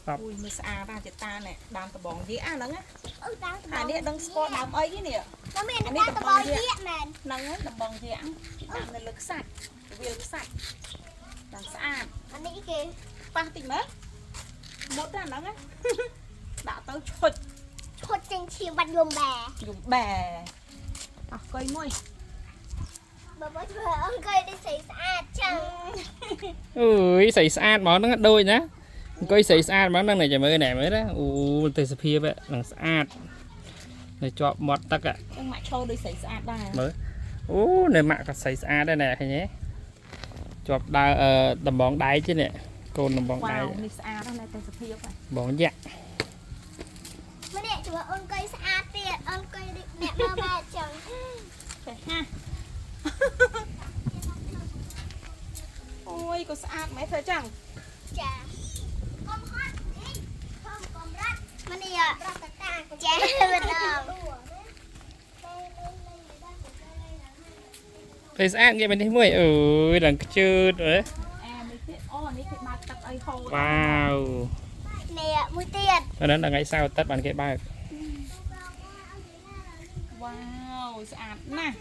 Stop. អូយមើលស្អាតណាស់ចតានេះដើមដបងយៈអាហ្នឹងណា អឺដើម អានេះដឹងស្គាល់ដើមអីទេនេះ ដល់មានដើមដបងយៈមែន ហ្នឹងហើយដំបងយៈគេដាក់នៅលើខ្សាច់វាលខ្សាច់ដល់ស្អាត អានេះគេ ប៉ះតិចមើលមុតណាហ្នឹងណា ដាក់ទៅឈុច ឈុតចេញឈាមបាត់យំបែ យំបែអស់កុយមួយ បើបើធ្វើអង្គុយនេះស្អីស្អាតចឹង អើយស្អីស្អាតហ្មងហ្នឹងដូចណាអង្គុយស្អីស្អាតហ្មងហ្នឹងនេះចាំមើលណែមើលណាអូទេសភាពហ្នឹងស្អាតនៅជាប់មាត់ទឹក ចឹងម៉ាក់ឈោដូចស្រីស្អាតដែរ មើលអូនៅម៉ាក់ក៏ស្អីស្អាតដែរណែឃើញទេជាប់ដើអឺដំបងដែកទេនេះកូនដំបង វ៉ា ដែក វនេះស្អាតណាស់នៅទេសភាពហ្នឹង បងយ៉ាក់ ម្នាក់ជួយអង្គុយស្អាតទៀតអង្គុយអ្នកមើលបែចឹង ចេះហាអូយក៏ស្អាតមែនធ្វើចឹង ចាកុំហត់នេះកុំកុំរត់ម្នាក់រត់តតាចាម្ដង ពេលស្អាតងាកមកនេះមួយអើយឡើងខ្ជឺតមើល អានេះទៀតអូអានេះគេបើកទឹកអីហូរ វ៉ាវ នេះមួយទៀត អាហ្នឹងដល់ថ្ងៃសៅរ៍អាទិត្យបានគេបើក វ៉ាវស្អាតណាស់